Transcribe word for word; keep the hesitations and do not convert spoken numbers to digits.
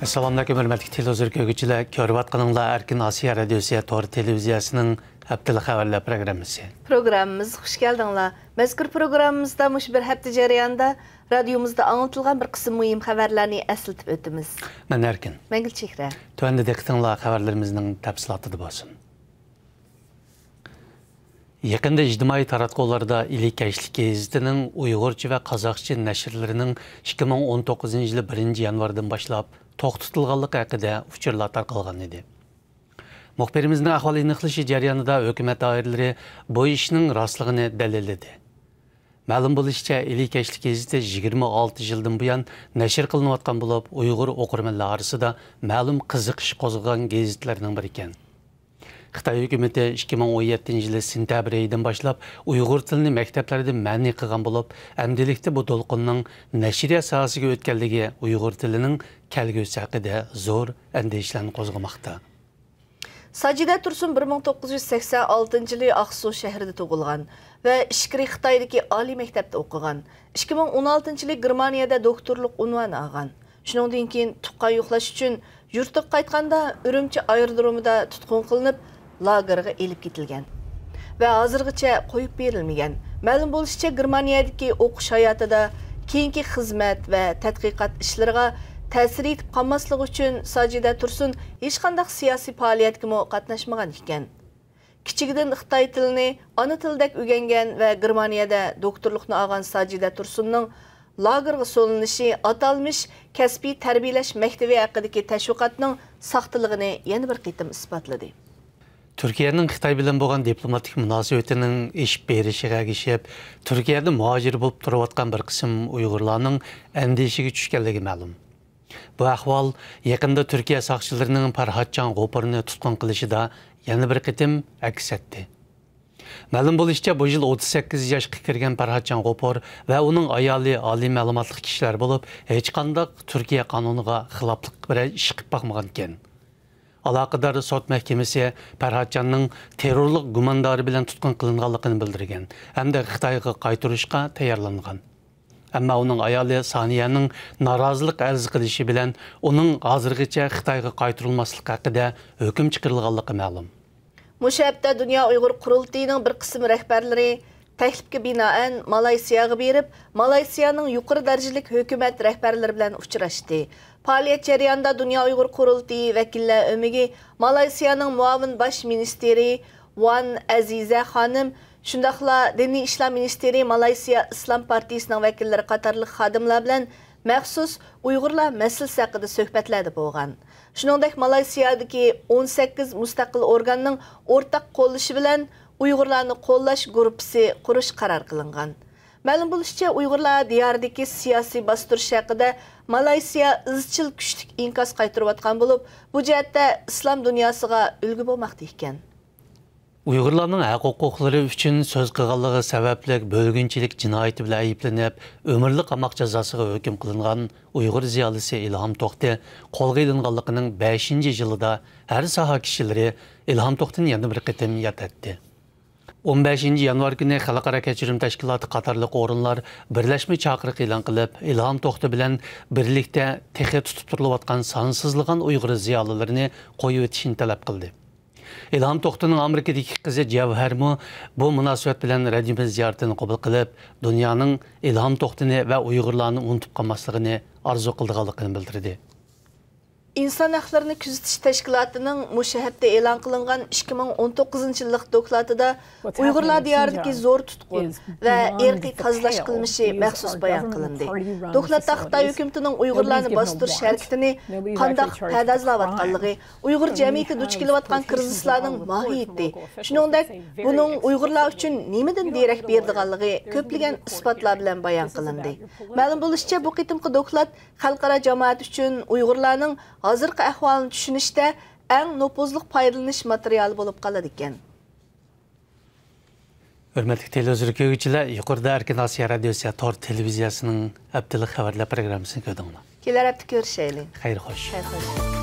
ئەسسالامۇئەلەيكۇم، ھۆرمەتلىك تېلېۋىزور كۆرگۈچىلەر. كۆرۈۋاتقىنىڭلار ئەركىن ئاسىيا رادىيوسى تور تېلېۋىزىيەسىنىڭ ھەپتىلىك خەۋەرلەر پروگراممىسى. پروگراممىمىزغا خۇش كەلدىڭلار. مەزكۇر پروگراممىمىزدا مۇشۇ بىر ھەپتە جەريانىدا رادىيومىزدا ئاڭلىتىلغان بىر قىسىم مۇھىم خەۋەرلەرنى ئەسلىتىپ ئۆتىمىز. مەن ئەركىن. مەن گۈلچېھرە. تۆۋەندە دىققىتىڭلار خەۋەرلىرىمىزنىڭ تەپسىلاتىدا بولسۇن. يېقىندا ئىجتىمائىي تاراتقۇلاردا ئىلى كەچلىك گېزىتىنىڭ ئۇيغۇرچە ۋە قازاقچە نەشرلىرىنىڭ ئىككى مىڭ ئون توققۇزىنچى يىلى بىرىنچى يانۋاردىن باشلاپ توختىتىلغانلىقى ھەققىدە ئۇچۇرلار تارقالغان ئىدى. مۇخبىرىمىزنىڭ ئەھۋال ئېنىقلىشى جەريانىدا ھۆكۈمەت دائىرىلىرى بۇ ئىشنىڭ راستلىقىنى دەلىللىدى. مەلۇم بولۇشىچە، ئىلى كەچلىك گېزىتى يىگىرمە ئالتە يىلدىن بۇيان نەشر قىلىنىۋاتقان بولۇپ، ئۇيغۇر ئوقۇرمەنلەر ئارىسىدا مەلۇم قىزىقىش قوزغىغان گېزىتلەرنىڭ بىرى ئىكەن. خىتاي ھۆكۈمىتى ئىككى مىڭ ئون يەتتىنچى يىلى سېنتەبىر ئېيىدىن باشلاپ ئۇيغۇر تىلىنى مەكتەپلەردە مەنئى قىلغان بولۇپ، ئەمدىلىكتە بۇ دولقۇننىڭ نەشرىيات ساھەسىگە ئۆتكەنلىكى ئۇيغۇر تىلىنىڭ كەلگۈسى ھەققىدە زور ئەندىشىلەرنى قوزغىماقتا. ساجىدە تۇرسۇن بىر مىڭ توققۇز يۈز سەكسەن ئالتىنچى يىلى ئاقسۇ شەھىرىدە تۇغۇلغان ۋە ئىچكىرى خىتايدىكى ئالىي مەكتەپتە ئوقۇغان. ئىككى مىڭ ئون ئالتىنچى يىلى گېرمانىيەدە دوكتورلۇق ئۇنۋانى ئالغان. شۇنىڭدىن كېيىن تۇغقان يوقلاش ئۈچۈن يۇرتىغا قايتقاندا، ئۈرۈمچى ئايرودرومىدا تۇتقۇن قىلىنىپ، لاگېرغا ئېلىپ كېتىلگەن ۋە ھازىرغىچە قويۇپ بېرىلمىگەن. مەلۇم بولۇشىچە، گېرمانىيەدىكى ئوقۇش ھاياتىدا كېيىنكى خىزمەت ۋە تەتقىقات ئىشلىرىغا تەسىر يېتىپ قالماسلىقى ئۈچۈن ساجىدە تۇرسۇن ھېچقانداق سىياسىي پائالىيەتكىمۇ قاتناشمىغان ئىكەن. كىچىكىدىن خىتاي تىلىنى ئانا تىلىدەك ئۆگەنگەن ۋە گېرمانىيەدە دوكتورلۇقنى ئالغان ساجىدە تۇرسۇننىڭ لاگېرغا سولىنىشى ئاتالمىش كەسپىي تەربىيەلەش مەكتىۋى ھەققىدىكى تەشۋىقاتنىڭ ساختىلىقىنى يەنە بىر قېتىم ئىسپاتلىدى. تۈركىيەنىڭ خىتاي بىلەن بولغان دىپلوماتىك مۇناسىۋىتىنىڭ ئېشىپ بېرىشىغا ئەگىشىپ، تۈركىيەدە مۇھاجىر بولۇپ تۇرۇۋاتقان بىر قىسىم ئۇيغۇرلارنىڭ ئەندىشىگە چۈشكەنلىكى مەلۇم. بۇ ئەھۋال يېقىندا تۈركىيە ساقچىلىرىنىڭ پەرھاتجان غوپۇرنى تۇتقۇن قىلىشىدا يەنە بىر قېتىم ئەكس ئەتتى. مەلۇم بولۇشىچە، بۇ يىل ئوتتۇز سەككىز ياشقا كىرگەن پەرھاتجان غوپۇر ۋە ئۇنىڭ ئايالى ئالىي مەلۇماتلىق كىشىلەر بولۇپ، ھېچقانداق تۈركىيە قانۇنىغا خىلاپلىق بىرەر ئىش قىلىپ باقمىغانىكەن. ئالاقىدار سوت مەھكىمىسى پەرھاتجاننىڭ تېررورلۇق گۇماندارى بىلەن تۇتقۇن قىلىنغانلىقىنى بىلدۈرگەن ھەمدە خىتايغا قايتۇرۇشقا تەييارلانغان. ئەمما ئۇنىڭ ئايالى سانىيەنىڭ نارازىلىق ئەرز قىلىشى بىلەن ئۇنىڭ ھازىرغىچە خىتايغا قايتۇرۇلماسلىقى ھەققىدە ھۆكۈم چىقىرىلغانلىقى مەلۇم. مۇشۇ ھەپتە دۇنيا ئۇيغۇر قۇرۇلتىيىنىڭ بىر قىسىم رەھبەرلىرى تەكلىپكە بىنائەن مالايسىياغا بېرىپ، مالايسىيانىڭ يۇقىرى دەرىجىلىك ھۆكۈمەت رەھبەرلىرى بىلەن ئۇچراشتى. پائالىيەت جەريانىدا دۇنيا ئۇيغۇر قۇرۇلتىيى ۋەكىللەر ئۆمىكى مالايسىيانىڭ مۇئاۋىن باش مىنىستىرى ۋان ئەزىزە خانىم، شۇنداقلا دىنىي ئىشلار مىنىستىرى، مالايسىيا ئىسلام پارتىيىسىنىڭ ۋەكىللىرى قاتارلىق خادىملار بىلەن مەخسۇس ئۇيغۇرلار مەسىلىسى ھەققىدە سۆھبەتلەردە بولغان. شۇنىڭدەك، مالايسىيادىكى ئون سەككىز مۇستەقىل ئورگاننىڭ ئورتاق قوللىشى بىلەن ئۇيغۇرلارنى قوللاش گۇرۇپپىسى قۇرۇش قارار قىلىنغان. مەلۇم بولۇشىچە، ئۇيغۇرلار دىيارىدىكى سىياسىي باستۇرۇش ھەققىدە مالايسىيا ئىزچىل كۈچلۈك ئىنكاس قايتۇرۇۋاتقان بولۇپ، بۇ جەھەتتە ئىسلام دۇنياسىغا ئۈلگە بولماقتا ئىكەن. ئۇيغۇرلارنىڭ ھەق-ھوقۇقلىرى ئۈچۈن سۆز قىلغانلىقى سەۋەبلىك بۆلگۈنچىلىك جىنايىتى بىلەن ئەيىبلىنىپ، ئۆمۈرلۈك قاماق جازاسىغا ھۆكۈم قىلىنغان ئۇيغۇر زىيالىيسى ئىلھام توختى قولغا ئېلىنغانلىقىنىڭ بەشىنچى يىلىدا ھەر ساھە كىشىلىرى ئىلھام توختىنى يەنە بىر قېتىم ياد ئەتتى. ئون بەشىنچى يانۋار كۈنى خەلقئارا كەچۈرۈم تەشكىلاتى قاتارلىق ئورۇنلار بىرلەشمە چاقىرىق ئېلان قىلىپ، ئىلھام توختى بىلەن بىرلىكتە تېخى تۇتۇپ تۇرۇلۇۋاتقان سانسىزلىغان ئۇيغۇر زىيالىيلىرىنى قويۇۋېتىشنى تەلەپ قىلدى. ئىلھام توختىنىڭ ئامېرىكىدىكى قىزى جەۋھەرمۇ بۇ مۇناسىۋەت بىلەن رادىيومىز زىيارىتىنى قوبۇل قىلىپ، دۇنيانىڭ ئىلھام توختىنى ۋە ئۇيغۇرلارنى ئۇنتۇپ قالماسلىقىنى ئارزۇ قىلىدىغانلىقىنى بىلدۈردى. ئىنسان ھەقلىرىنى كۆزىتىش تەشكىلاتىنىڭ مۇشۇ ھەپتە ئېلان قىلىنغان ئىككى مىڭ ئون توققۇزىنچى يىللىق دوكلاتىدا ئۇيغۇرلار دىيارىدىكى زور تۇتقۇن ۋە ئىرقىي تازىلاش قىلمىشى مەخسۇس بايان قىلىندى. دوكلاتتا خىتاي ھۆكۈمىتىنىڭ ئۇيغۇرلارنى باستۇرۇش ھەرىكىتىنى قانداق پەردازلاۋاتقانلىقى، ئۇيغۇر جەمئىيىتى دۇچ كېلىۋاتقان كىرىزىسلارنىڭ ماھىيىتى، شۇنىڭدەك بۇنىڭ ئۇيغۇرلار ئۈچۈن نېمىدىن دېرەك بېرىدىغانلىقى كۆپلىگەن ئىسپاتلار بىلەن بايان قىلىندى. مەلۇم بولۇشىچە، بۇ قېتىمقى دوكلات خەلقئارا جامائەت ئۈچۈن ئۇيغۇرلارنىڭ ھازىرقى ئەھۋالىنى چۈشىنىشتە ئەڭ نوپۇزلۇق پايدىلىنىش ماتېرىيالى بولۇپ قالىدىكەن. ھۆرمەتلىك تېلېۋىزور كۆرگۈچىلەر، يۇقىرىدا ئەركىن ئاسىيا رادىيوسى تور تېلېۋىزىيەسىنىڭ ھەپتىلىك خەۋەرلەر پروگراممىسىنى كۆردۈڭلار. كېلەر ھەپتە كۆرۈشەيلى. خەير خوش. خەير خوش.